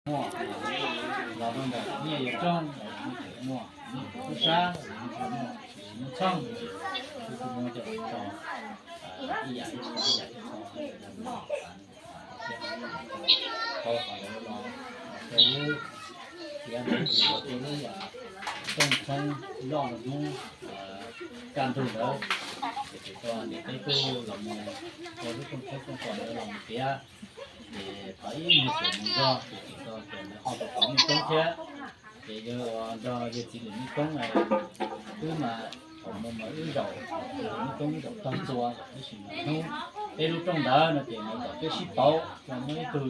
muaj, los rau ntawm nyiaj yuav rooj los nws tseem muaj, nyiaj tub sab los nws tseem muaj, nyiaj txheej los nws tseem muaj, coj los tso ib yam ib qho ib yam ib qho, tau qhov ntawd los rau lub, tiav ntawd ces rau lub rooj tshoob loj rau hnub kaj ntug ntawd, ces txawm tau niam teb tub los mus ua lub rooj tshoob rooj kos ntawd los mus tiav. Ces thov ib nyuag xyoo mus zog ces txawm tau tias lawv ho tau thov mej koob thiab. Ces yawg nrog yawg txiv lwm mej koob, wb mas thaum mus mas wb zaum, mej koob zaum tog txua, tab sis mas hnub peb lub rooj ntawd no ces nws kom peb sib pauv, muaj ib tug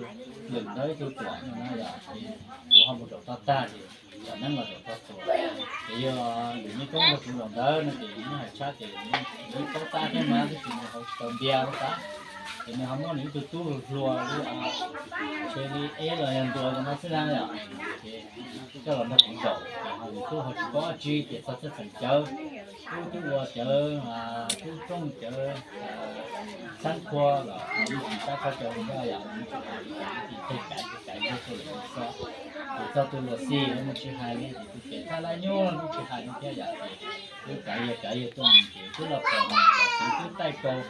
lwm ntawd ib tug tuam no na yom, ces kuv ho mus zaum tog tag ces kom neeb los zaum tog txua. Ces yog lwm mej koob nrog kuv zaum ntawd no ces nws hais tshab ces nws paub tab thiab mas tab sis nws ho tsis tau ntiav lub tab, ces nws ho muab nws ib tug tub hluas li, ntshe li eb los yog ntuas no xwb na yom. Ces coj los nrog kuv zaum ces ho nws tub ho tsis paub dab tsi ces txog txheej txheem cawv, tub twb ua cawv, tub rooj cawv, txhab qhua los yeej tsis tab khaub cawv li na yom, yeej tsis hais li cas, ces caiv caiv caiv caiv yawg txhua lwm xwb. Ces txog tus luam xim los nws tsis hais li, ces tus tiam thaj laj nyuj los nws tsis hais li thiab yom, ces twb kav yawg kav yawg tuaj mus ces twb los pom niam txiv twb taij kaus,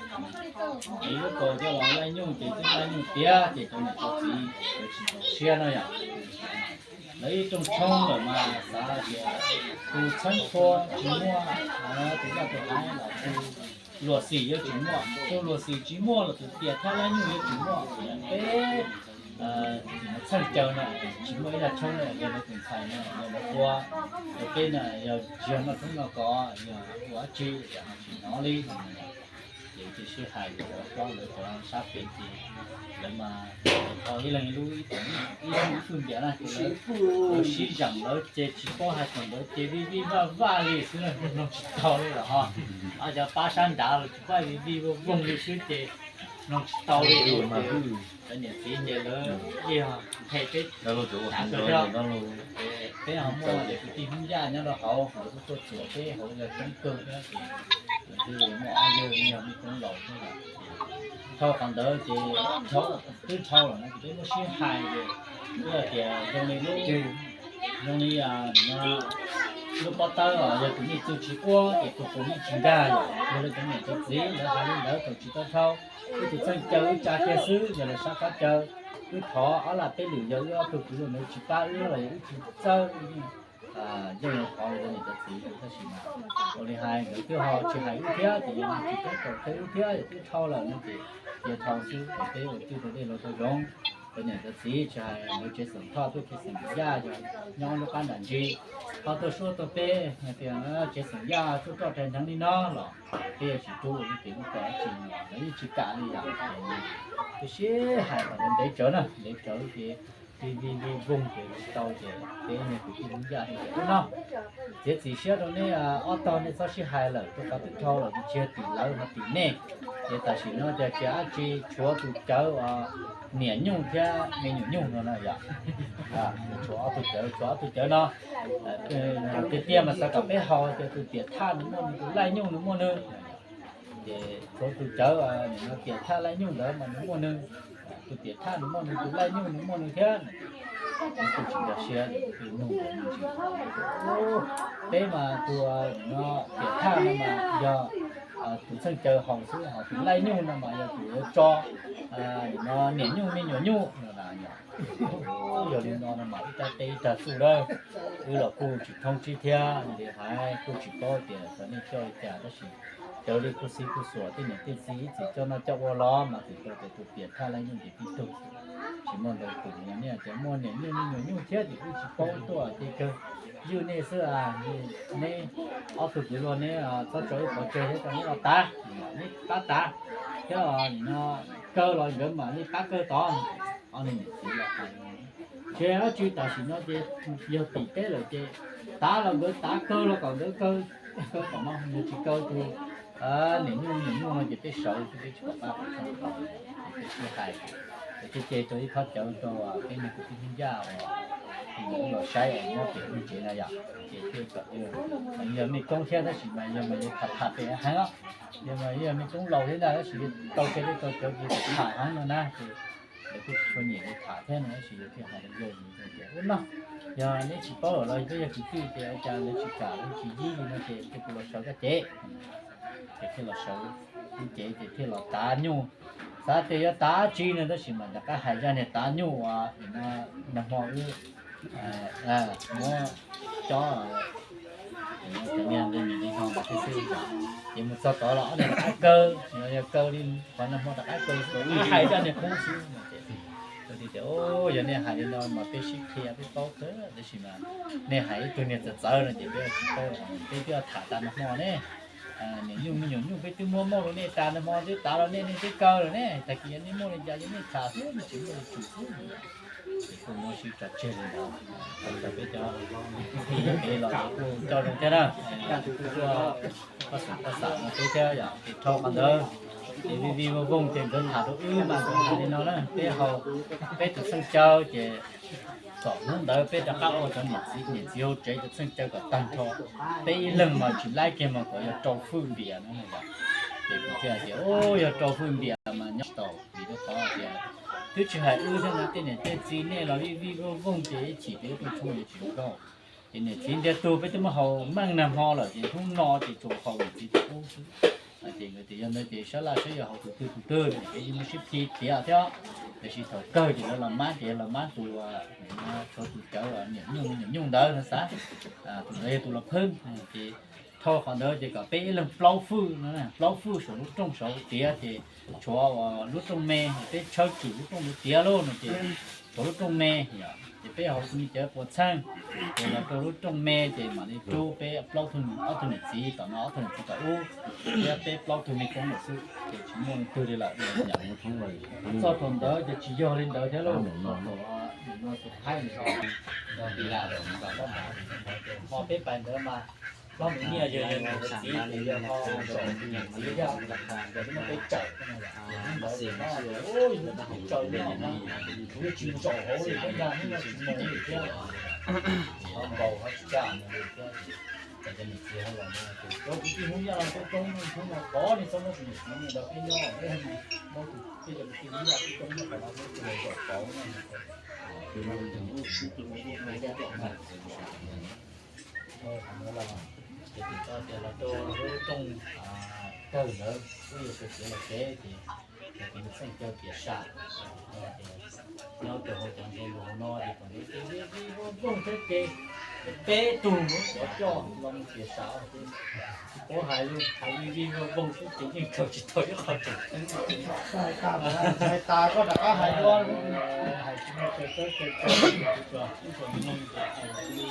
ces lub kaus coj los laij nyuj ces twb laij nyuj tiav ces cov niam cov txiv yuav tsis txaus siab no yom. Lawv ib rooj tshoob lawm mas xav tias tus txheeb qhua tsis muaj, tus yaj tus haiv los tus luam xim yuav tsis muaj, tus luam xim tsis muaj los tus tiam thaj laj nyuj yuav tsis muaj. Peb txheej cawv no tsis muaj ib yam tshoob no, yog lawv tus ntxhais no yog lawv ua, yog peb no yog tsis yog noj tshoob noj kos yog ua dab tsi ces ho tsis hnov li. Ces cia sib hais lawv cov hlob lawv cov sab pem ces lawv mas tau ib leeg ib lub ib tug ib tug npias na ces lawv sib zeem lawv ces tsis paub hais thaum ntawd ces vij vij vaj vaj li xwb na, mloog tsis tau li los ho. Cov pab sab nrad los tsis paub vij vij voog voog li xwb ces mloog tsis tau li. Cov niam txiv ces lawv ib yog nthe peb, peb ho muaj kwv tij Hmoob Yaj nyob rau hauv, lawv kuj tuaj txuas peb hauv yog coob kawg thiab ces lawv thiaj li muaj ob yawg yog mej koob laus thiab. Dhau qhov ntawd ces twb dhau lawm no ces peb muab sib hais ces twb hais tias zoo li lub, zoo li lub pob tawb os, yog tus mej txwj tsis quab ces tus qus yeej tsis nkag yom. Yog li cov niam cov txiv lawv hais li ntawd thaum tsis tau dhau, wb tus txheej cawv wb tsa kiag xwb, yog lawv sab qab cawv wb thov ob lag peb lwm, yog wb ob tug kwv luag ntawd tsis pab wb los yog wb tsis txawj, yeej yuav thov li cov niam cov txiv tab sis mas ua li hais nkawd twb ho tsis hais wb thiab ces yog tsis tau kaum qhia wb thiab, yog twb dhau lawm no ces cia dhau xwb, kom peb ua twj ua dej los tau zoo. Cov niam cov txiv tsis hais nkawd tsev xeem Thoj thiab tsev xeem Yaj yog nyob lub qab nram ntsis, ho tuaj suab tuaj peb hais tias tsev xeem Yaj tuaj roj rais ntheev li no los peb yuav tsis rub li ces lub tau dab tsi no lawv yeej tsis kam li yom. Ces sib hais kom ntev tsawv na, ntev tsawv ces vij vij voog voog ces tsis tau ces peb niag kwv tij Hmoob Yaj li ces ub no txiav txim siab rau nej ob tog, nej txhob sib hais lawm rau qhov twb dhau lawm, tsis yog tim lawv ho tim nej. Ces tam sim no ces tsis hais dab tsi, tshuav tus cawv uas niam nyuj thiab me nyuam nyuj no na yom. Tshuav ob tug cawv, tshuav ob tug cawv no. Tiag tiag mas xav kom peb haus ces tus tiam thaj nws muaj nws, tus laij nyuj nws muaj nws. Ces tshuav tus cawv tiam thaj laij nyuj ntawd mas nws muaj nws, tus tiam thaj nws muaj nws, tus laij nyuj nws muaj nws thiab. Nws kuj tsis nkag siab, nws nug me ntsis. Peb mas tus no tiam thaj no mas yog tus txheej cawv haus xwb, ho tus laij nyuj no mas yog tus yuav tso no niam nyuj me nyuam nyuj no na yom. Yog li no no mas ib rab teb ib rab txuj lawm, wb los kuj tsis thoob tsib thiab li hais kuj tsis paub tias cov nej coj li cas tab sis cawv li kuj xib kuj xuas tej niam tej txiv ib txwm coj noj coj ua los mas txawm rau tias tus tiam thaj laij nyuj ces tib tug, tsis muaj ntau tus, yog nej tias muaj niam nyuj me nyuam nyuj thiab ces wb tsis paub tuaj ces kawg ywj nej xwb. Neb ob tug kwv luag neb txhob tso ib qhov tseg thiab, neb los tav, neb pab tav thiab, nim no kawg los nkawd mam li pab kawg tod. Ob niag niam txiv los hais, ntshe dab tsi tam sim no ces yog tim peb lawm ces tav los nkawd tav, kawg los kom nkawd kawg, kawg kom no, yog tsis kawg tus niam nyuj niam nyuj no ces peb sawv xwb, peb tsis pom qab pom tshoob tau. Ces peb sib hais, ces thiaj ce rau ib thob cawv rau peb niag kwv tij Hmoob Yaj uas los saib es nyob pem lub tsev na yom, ces thiaj kom yog mej koob thiab tab sis mas yog mas yog tham tham pem heev os, yog mas yog mej koob laus thiab ntag tab sis tau kiag tej tau cawv ces tham heev no na ces Lawv kuj tsis tshua nyiam li tham thiab no, tab sis yus thiaj hais rau yawg tias, ub no, yog neb tsis paub lawm los peb yog kwv tij ces ua cas lawv tsis kam lawv tsis yib li no ces cia kuv los sawv koj cev. Ces thiaj los sawv wb cev ces thiaj los tav nyuj. Xav tias yuav tav dab tsi no tab sis mas rov qab hais zaj niag tav nyuj uas nag hmo wb muab cob cov niag nqi mis nqi hno ntawd xwb xwb. Ces mus txog tod los ob niag rov qab kaw, yog kaw li qhov nag hmo rov qab kaw, hais zaj niag khub xwb no ces, tias, yog nej hais li no mas peb sib qhia peb paub kawg, tab sis mas nej hais ib tug niag txawv txawv no ces peb tsis paub, peb twb tham tas nag hmo ne. Niam nyuj me nyuam nyuj peb twb muab muaj rau nej tas nag hmo, twb tav rau nej, nej twb kaw lawm ne, tag kis yog nej muaj li cas ces nej tham xwb, nej tsis muaj li tsum xwb. Ces kuj muab sib tso tseg li ntawd, thaum peb cov tij pem los ces kuj coj zoo thiab na, kuj pab xam pab xam no peb thiab yom. Ces dhau qhov ntawd ces vij vij voog voog ces nkawd tham rau wb mas nkawd hais li no na, peb haus peb tus xeej cawv ces kom hnub ntawd peb rov qab ua cov niam txiv, niam txiv hauv tsev tus xeej cawv kom tag nrho. Peb ib leeg mas tsis laib kiag mas kom yog rau fwj npias no na yom. Ces kuv thiaj tias, yog rau fwj npias mas nyob tsis tau, vim rau qhov tias twb tsis hais wb thiab na, tej niam tej txiv nej los vij vij voog voog ces ib chim ces wb tuaj tshoob yuav tsis zoo nkauj. Ces niam txiv ntiag tug peb twb muab haus meej nag hmo lawm ces hnub no ces tsuas haus niam txiv tus ub xwb. Ces nkawd tias yog ntawd ces sab laj saib yog haus tus twg tus twg no ces yeej muab sib khi tiav thiab. Tiam sis thaum kawg ces lawv los mab ces lawv mab tus, tshuav tus cawv niam nyuj niam nyuj ntawd no xav, tus ntawd yog tus los phwb. Ces dhau qhov ntawd ces kom peb ib leeg plaub fwj no, plaub fwj saum lub rooj saud tiav ces tshuav lub rooj me, peb tshawb tswm lub rooj ntawd tiav lauj no ces tshuav lub rooj me yom, ces peb haus tus me cawv puas txheej, ces los rau lub rooj me ces mam li rub peb plaub tug, ob tug niam txiv tom no, ob tug niam txiv tom ub, thiab peb plaub tug me koob lawm xwb ces tsis muaj leej twg li lawm. Txog thaum ntawd ces tsis yog li ntawd thiab lauj, thaum no tus thaib nws ho, ho peb pais ntawd mas hlob me nyiaj yog yog nws txiv ces yog ho zaum nws txiv thiab, ces twb muab peb tsawm, ces hnub ntawd ces hlob tias, ub, yus muab kuv tsawm li no mas kuv yeej tsis zaum hauv li thiab, hnub no tsis mus li thiab. Ho nkaus ho tsis kam mus li thiab. Ces cov niam txiv ho los no ces cov kwv tij Hmoob Yaj los coob coob, hnub no kov li txhob muab tus niam txiv no rau peb nyob, peb muab tus, peb cov kwv tij Hmoob Yaj coob coob nyob qhov no peb cia li zaum pauv no. Ces tim tau tias los rau lub rooj kawg ntawd, wb yuav sawv tsev los tsev ces, ces kuv mus xeej caw piam sam, nyob rau hauv cov ntses lus hauv no ces kom nws ces vij vij voog voog thiab ces peb tug cov coj los mus piam sam ces tsis paub hais li, hais vij vij voog voog xwb ces yeej kawg tsis tau ib qho tseem ceeb. Hais tas koj rov qab hais dua, hais tsis muaj chaw txawb chaw tso, ib tsoom mloog ces hais li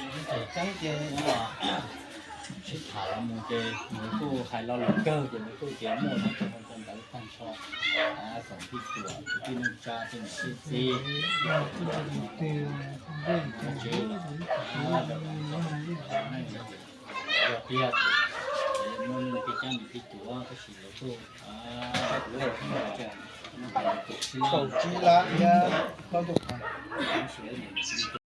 tseem ceeb ces sib tham los mus ces nws kuj hais lo lus kawg ces nws kuj tias muaj no rau hauv cov ntawv tag nrho, tsoom tij tuam, tsoom tij neej tsa, tej niam tej txiv, tsev, ua tiag, muaj neeg tij cab nws tij tuam tab sis lawv kuj kaum tsib lab thiab plaub caug